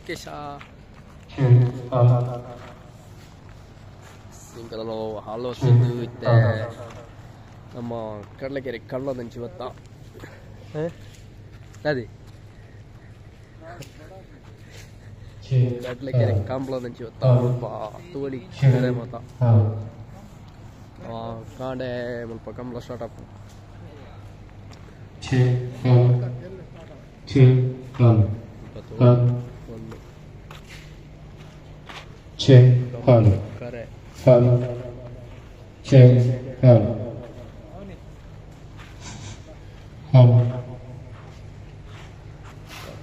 ಲೋಕೇಶ ಸಿಂಕಲೋ ಹಾಲೋ ಸಿಂಧು ಇತ್ತೆ ನಮ್ಮ ಕಡಲಕೆರೆ ಕಳ್ಳದಂಚಿ ಬತ್ತ ಅದೇ ಕಡಲಕೆರೆ ಕಂಬಳದಂಚಿ ಬತ್ತ ಮುಲ್ಪ ತೋಳಿ ಕರೆ ಮಾತ ಕಾಂಡೆ ಮುಲ್ಪ ಕಂಬಳ ಸ್ಟಾರ್ಟ್ ಆಪ್ ಕರೆ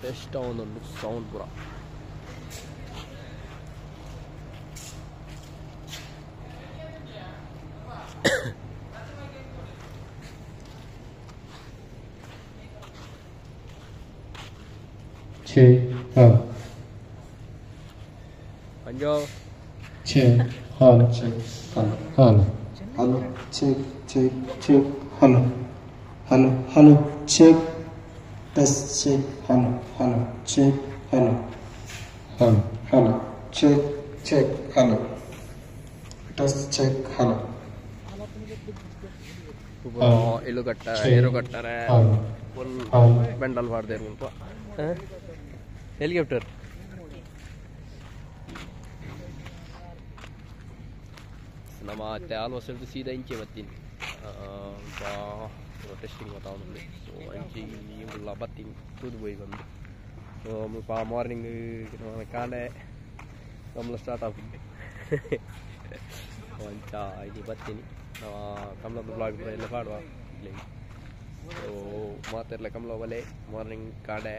ಬೆಸ್ಟ್ ಒಂದೊಂದು ಸೌಂಡ್ ಪೂರ ಅಂಜೋ hello hello hello hello check check check hello hello hello check test check hello hello check hello hello hello check check hello test check hello ಇಲ್ಲು ಕಟ್ಟಾರೆ ಏರು ಕಟ್ಟಾರೆ ಫುಲ್ ಬೆಂಡಲ್ ಮಾಡ್ದೇರು ಮುಲ್ಪ ಹೆಲಿಕಾಪ್ಟರ್ ನಮ್ಮ almost ಹಿಡಿದು ಸೀದಾ ಇಂಚೆ ಬತ್ತೀನಿ testing ಗೊತ್ತಾವೊಂದು ಸೊ ಅಂಚಿ ಇಂಗುಲ್ಲ ಬತ್ತೀನಿ ತೂದು ಪೋಯಿ ಬಂದು ಸೊ ಮುಲ್ಪ ಮಾರ್ನಿಂಗ್ ಕಾಂಡೆ ಕಂಬಳ ಸ್ಟಾರ್ಟ್ ಆಪುಂಡು ಅಂಚ ಇದು ಬತ್ತೀನಿ ಕಂಬಳದ ಬ್ಲಾಗ್ ಪೂರ ಎಲ್ಲ ಪಾಡುವ ಇಲ್ಲಿ ಸೊ ಮಾತೆರ್ಲ ಕಂಬಳ ಬಲೆ ಮಾರ್ನಿಂಗ್ ಕಾಂಡೆ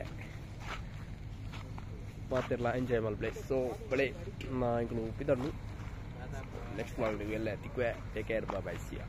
ಮಾತೆರ್ಲ ಎಂಜಾಯ್ ಮಲ್ಪಲೆ ಸೊ ಬಳೆ ನಾ ಇಂಕುಲು ಪಿದಡ್ಡು. Next vlog ಎಲ್ಲ ತಿಕ್ವೆ. Take care, bye bye, see ya.